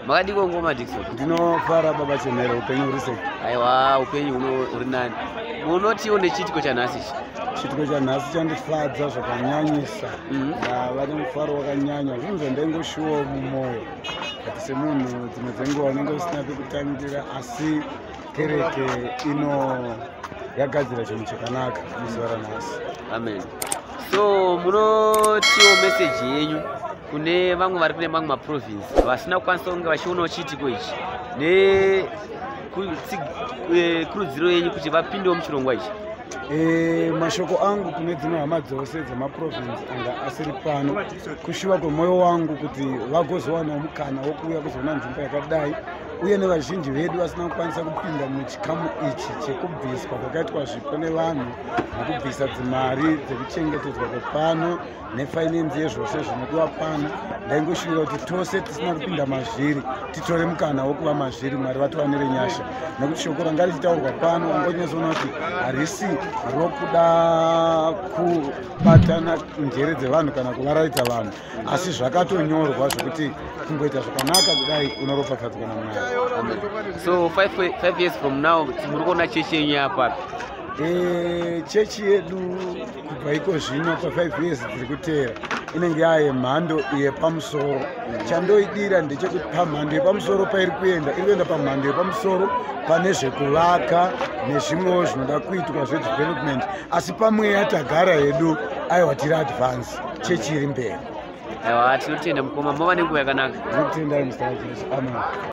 Makadiko, mukoma Dickson? Ndinofara, baba Chenere. Upenyu huri sei? Aiwa, upenyu huno huri nani. Munotiwo nechiitiko chanhasi ichi? Chiitiko chanhasi chandifadza zvakanyanyisa. Ndava nemufaro wakanyanya. Zvinhu zvandaingoshuwawo mumwoyo, but semunhu dzimwe dzenguva unenge usina pekutangira, asi kereke ino yagadzira chinhu chakanaka muzuva ranhasi. Amen. So munotiwo meseji yenyu kune vamwe vari kune mamwe maprovince vasina kukwanisa kunge vachionawo chiitiko ichi, nekurudziro yenyu kuti vapindewo muchirongwa ichi? Mashoko angu kune dzimwe hama dzose dzemaprovince anga asiri pano, kushuva kwemwoyo wangu kuti vagozowanawo mukana wokuuya kuzoona nzvimbo yakadai, uye nevazhinji vedu vasina kukwanisa kupinda muchikamu ichi chekubviswa kwakaitwa zvipo nevanhu, nekubvisa dzimari dzekuchengetedzwa kwepano nefinance yezvose zvinodiwa pano. Ndaingoshuvira kuti tose tisina kupinda mazviri titore mukana wokuva mazviri. Mwari vatiwanire nyasha, nekuti shoko ranga richitaurwa pano ungonyatsoona kuti harisi rokuda kubatana njere dzevanhu kana kuvaraidza vanhu, asi zvakatonyorwa zvokuti kungoita zvakanaka kudai unoropafadzwa naMwari. Amen. So 5 years from now muri kuona chechi yenyu yapapi? Chechi yedu kubva iko zvino pa5 years dziri kuteera inenge yaayemhando yepamusoro. Chandoidira ndechekuti pamhando yepamusoro pairi kuenda, iri kuenda pamhando yepamusoro pane zvekuvaka nezvimwewo zvinoda kuitwa zvedevelopment, asi pamweya tagara hedu. Aiwa, tiri advance, chechi iri mberi. Aiwa, tinotenda mukoma, mava nenguva yakanaka. Ndinokutendai muzita raJesu, amen.